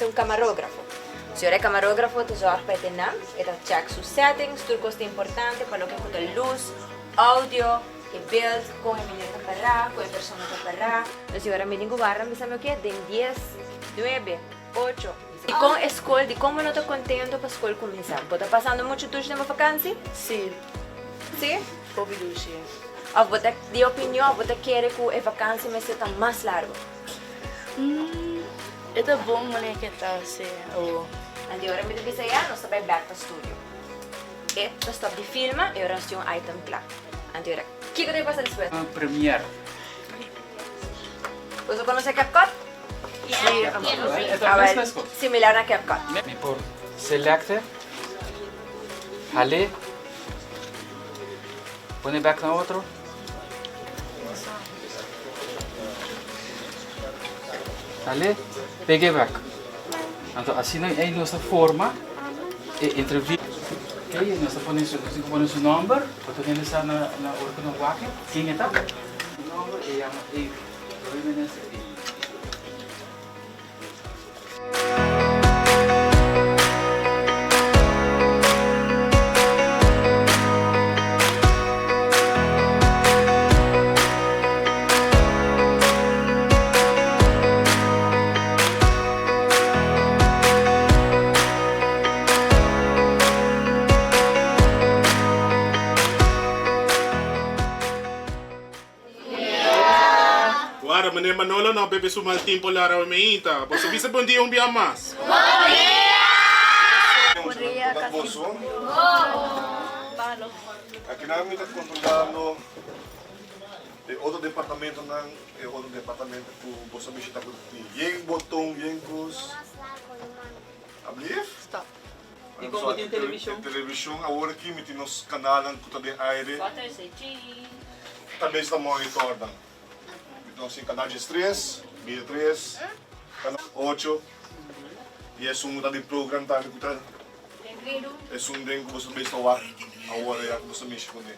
un kamarógrafo. Si ora e kamarógrafo ta zòrg pa e te nan, e ta chèk su settings, tur kos ta importante pa loke ku ta lus, audio, e beeld, kon e meneer ta pará, kon e persona ta pará. Dus si ora mi tin ku warda mi bisa mi oke den dies, nuebe, ocho. Dikon e skol, dikon bo no ta kontento pa skol kuminsá? Bo ta pasando muchu dushi den bo fakansi? Sí. Sí? Hopi dushi. Òf bo ta di opinion òf bo ta kere ku e vakansi mester ta mas largu? E ta bon manera ke ta hasi awor. Anto ora mi ta bisa ya, nos ta bai bèk pa studio. E ta stòp di filma i ora nos tin un item kla. Anto ora, kiko ta pasa despues? Premiere. Boso konosé CapCut? Sí, Awel, similar na CapCut. Mi por selecte, hal'é, pone bèk na otro. Hal'é, peg'é bèk. Anto asina ei nos ta forma e entrevista. Oké, nos ta pone su, nos tin ku pone su nòmber, pa tur hende sa na na ora ku nan wak e, ken e ta. Su nòmber e yama Evy, Roy Menezes Evy. Guarda, meneer Manolo no bebe su mal timpo lara hoy meinta. Boso bisa bon dia un bia mas. Akinan mi ta kontrolando e otro departamentonan, e otro departamento ku boso a bishita ku tin yen boton, yen kos. Ablief? Di kon bo tin televishon? Televishon awor aki mi tin nos kanalnan ku ta den aire. Ta bes ta monitor nan. Mi tin nos kanal 13, 23, kanal 8 i esun ku ta di program tambe ku ta esun den ku boso bes ta wak awor ya ku boso mishi kuné.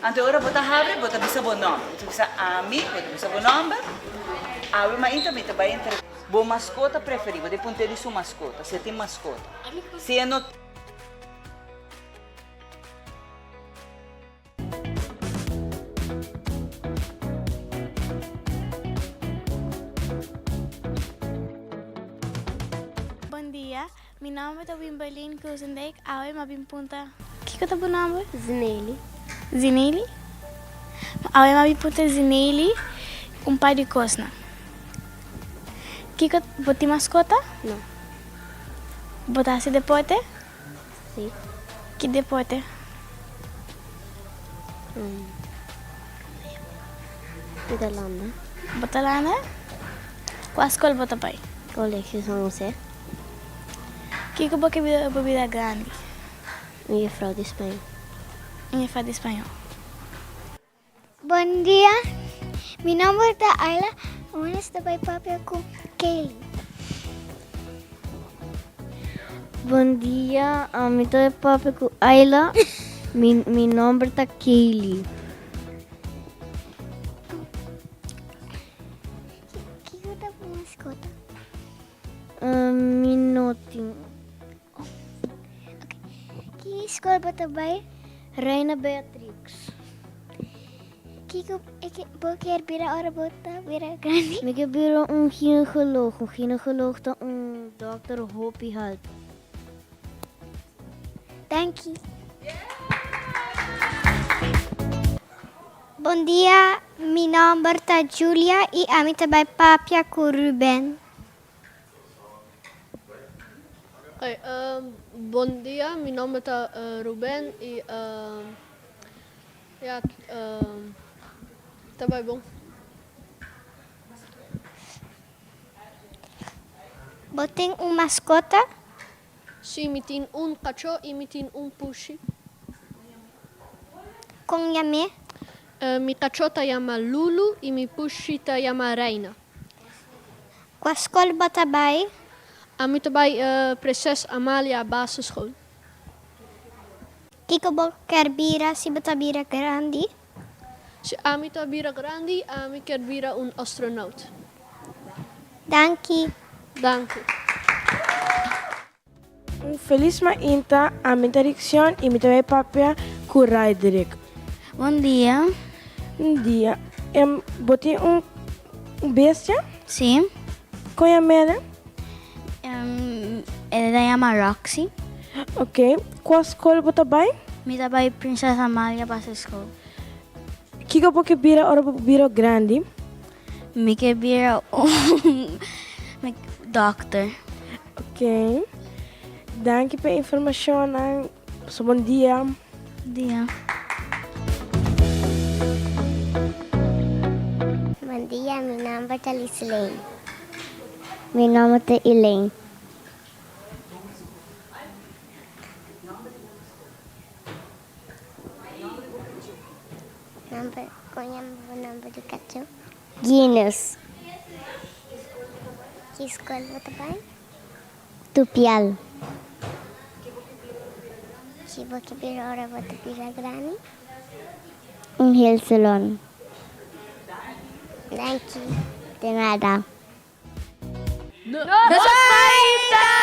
Anto ora bo ta habri bo ta bisa bo nomber. Bo ta bisa ami, bo ta bisa bo nomber. Awe mainta mi ta bai entre. Bo mascota preferi, bo ta puntra di su mascota, si e tin mascota. Si e no. Bon dia, mi nomber ta Wimberlyn Kruzendijk, awe mi a bin punta kiko ta bo nomber? Zinely. Zinely? Awe mi a bin punta Zinely un par di kosnan. Kiko, bo tin maskota? No. Bo ta hasi deporte? Si. Ki deporte? Mi ta landa. Bo ta landa? Kua skol bo ta bai? Colegio San Jose. Kiko bo ke bira ora bo bira grandi? Un juffrouw di spañó. Un juffrouw di spañó. Bon dia, mi nomber ta Ayla, awor nos ta bai papia ku Kaylee. Bon dia, mi ta bai papia ku Ayla, mi nomber ta Kaylee. Kiko ta bo maskota? Mi no tin. Ki skol bo ta bai? Reina Beatrix. Kiko bo kier bira ora bo ta bira grandi? Mi kier bira un ginecoloog. Un ginecoloog ta un dokter hopi haltu. Danki. Bon dia, mi nomber ta Julia y ami ta bai papia cu Ruben. Hoi, bon dia, mi nomber ta Ruben y ja, ta bai bon. Bo tin un mascota? Si, mi tin un cacho y mi tin un pushi. Con yam'é? Mi cacho ta yama Lulu y mi pushi ta yama Reina. Kua skol bo ta bai? Ami ta bai Prinses Amalia Basisschool. Kiko bo ker bira si bo ta bira grandi? Si ami ta bira grandi, ami ker bira un astronaut. Danki. Danki. Un felis mainta, ami ta Riccion y mi ta bay papia cu Raiderick. Bon dia. Bon dia. Bo tin un bestia? Si. Con yam'e? E ta yama Roxy. Ok. Cua scol bo ta bay? Mi ta bay Prinses Amalia Basisschool. Kico bo ke bira ora bo bira grandi? Mi ke bira un dokter. Ok. Danki pa e informashonnan. Pasa bon dia. Dia. Bon dia, mi nomber ta Lislane. Mi nomber ta Elaine. Nomber, kon yama bo nomber di kacho? Guinness. Ki skol bo ta bai? Tupial. Ki bo ke bira ora bo ta bira grandi? Un hair salon. Danki. De nada. Nos a bai ta!